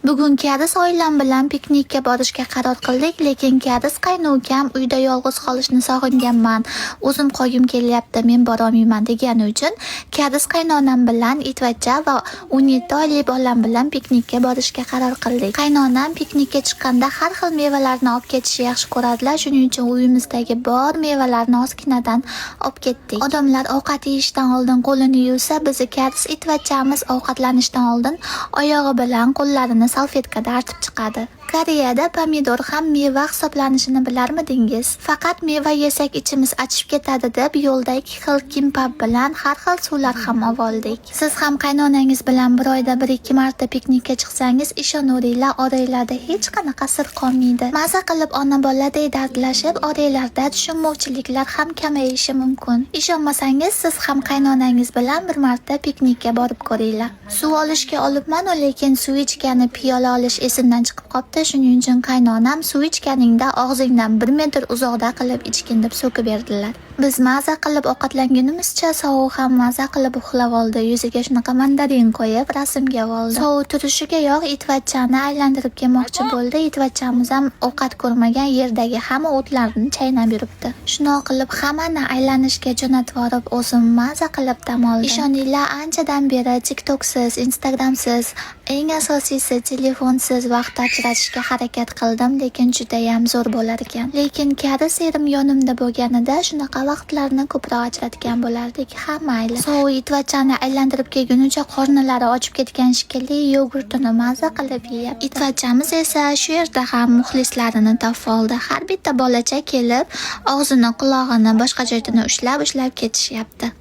Bugun karis oilam bilan piknikka borishga qaror qildik, lekin karis qaynukam uyda yolg'iz qolishni sog'inganman, o'zim qolgim kelyapti, men borolmayman degani uchun karis qaynonam bilan itvachcha va 17 oylik bolam bilan piknikka borishga qaror qildik. Qaynonam piknikka chiqqanda har xil mevalarni olib ketishni yaxshi ko'radilar, shuning uchun uyimizdagi bor mevalarni ozginadan olib ketdik. Odamlar ovqat yeyishdan oldin qo'lini yuvsa, bizi karis itvachchamiz ovqatlanishdan oldin oyog'i bilan qo'llarini salfetkada artib chiqadi. Koreyada pomidor ham meva hisoblanishini bilarmidingiz? Faqat meva yesak ichimiz achishib ketadi deb yo'lda ikki xil kimbap bilan har xil suvlar ham oldik. Siz ham qaynonangiz bilan bir oyda 1-2 marta piknikka chiqsangiz, ishonaveringlar, oranglarda hech qanaqa sir qolmaydi. Maza qilib ona boladay dardlashib, oranglarda tushunmovchiliklar ham kamayishi mumkin. Ishonmasangiz, siz ham qaynonangiz bilan bir marta piknikka borib ko'ringlar. Suv olishga olibman-u, lekin suv ichgani piyola olish esimdan chiqib qopti. Shuning uchun qaynonam suv ichganingda og'zingdan 1 metr uzoqda qilib ichgin deb so'kib berdilar. Biz maza qilib ovqatlangunimizcha sovuq ham maza qilib uxlab oldi. Yuziga shunaqa mandarin qo'yib rasmga oldi. Sovuq turishigayoq itvachchani aylantirib kelmoqchi bo'ldi. Itvachchamiz ham ovqat ko'rmagan, yerdagi hamma o'tlarni chaynab yuribdi. Shundoq qilib hammani aylanishga jo'natib yuborib, o'zim maza qilib dam oldim. Ishoninglar, anchadan beri TikToksiz, Instagramsiz, eng asosiysi telefonsiz vaqt ajratishga harakat qildim, lekin judayam zo'r bo'lar ekan. Lekin karis erim yonimda bo'lganida shunaqa vaqtlarni ko'proq ajratgan bo'lardik. Ha, mayli. Sovuq itvachchani aylantirib kelgunicha qornilari ochib ketgan shekilli, yogurtini maza qilib yeyapti. Itvachchamiz esa shu yerda ham muxlislarini topib oldi. Har bitta bolacha kelib, og'zini, qulog'ini, boshqa joyini ushlab-ushlab ketishyapti.